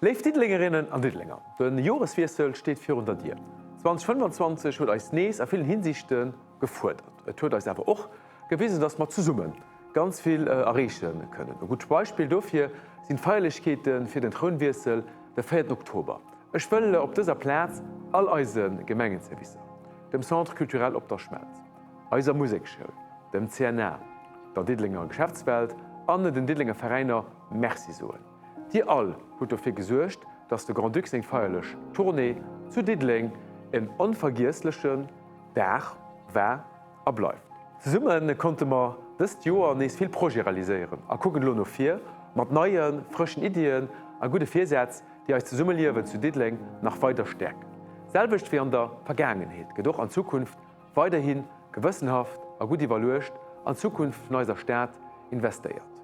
Léif Diddelengerinnen an Diddelenger, de Joreswiessel steet virun der Dier. 2025 huet eis nees a villen Hinsichte gefuerdert. Et huet eis awer och gewisen, dass mer zesumme ganz vill erreeche kënnen. E gutt Beispill dofir sinn d'Feierlechkeete fir den Trounwiessel de véierten Oktober. Ech wëll op dëser Plaz all eise Gemengenservicer, dem Centre culturel Op der Schmelz, eiser Musekschoul, dem CNA, der Diddelenger Geschäftswelt an den Diddelenger Veräiner Merci soen. Dir all hutt dofir gesuergt, dass de Grand-Duc seng feierlech Tournée zu Diddeleng en onvergiesslechen Dag war a bleift. Zesumme konnte mer dëst Joer nees vill Projete realiséieren a kucken elo no vir mat neien, frëschen Iddien a gudde Virsätz, déi eist Zesummeliewen zu Diddeleng nach weider stäerken. Selwecht wéi an der Vergaangenheet gëtt och an Zukunft weiderhi gewëssenhaft a gutt iwwerluecht an d'Zukunft vun eiser Stad investéiert.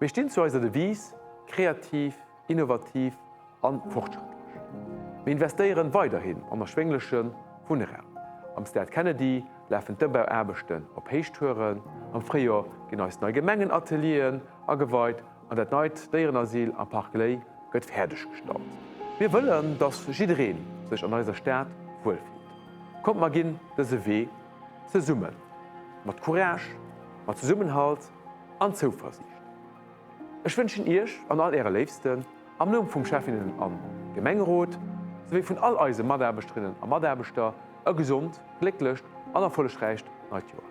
Mir stinn zu eiser Devise, kreativ, innovativ an fortschrëttlech. Mir investéieren weiderhin an erschwéngleche Wunnraum. Am Stade Kennedy lafen d'Ëmbauaarbechten op Héichtouren, am Fréijoer ginn eis nei Gemengenatelieren ageweit an dat neit Déierenasyl am Parc Léi gëtt fäerdeg gestallt. Mir wëllen, dass jidderee sech an eiser Stad wuel fillt. Kommt mer ginn dëse Wee zesummen, mat Courage, mat Zesummenhalt an Zouversiicht. Ech wënschen Iech an all Äre Léifsten am Numm vum Schäffinnen an Gemengerot souwéi vun all eise Mataarbechterinnen a Mataarbechter e gesond, glécklecht an erfollegräicht neit Joer.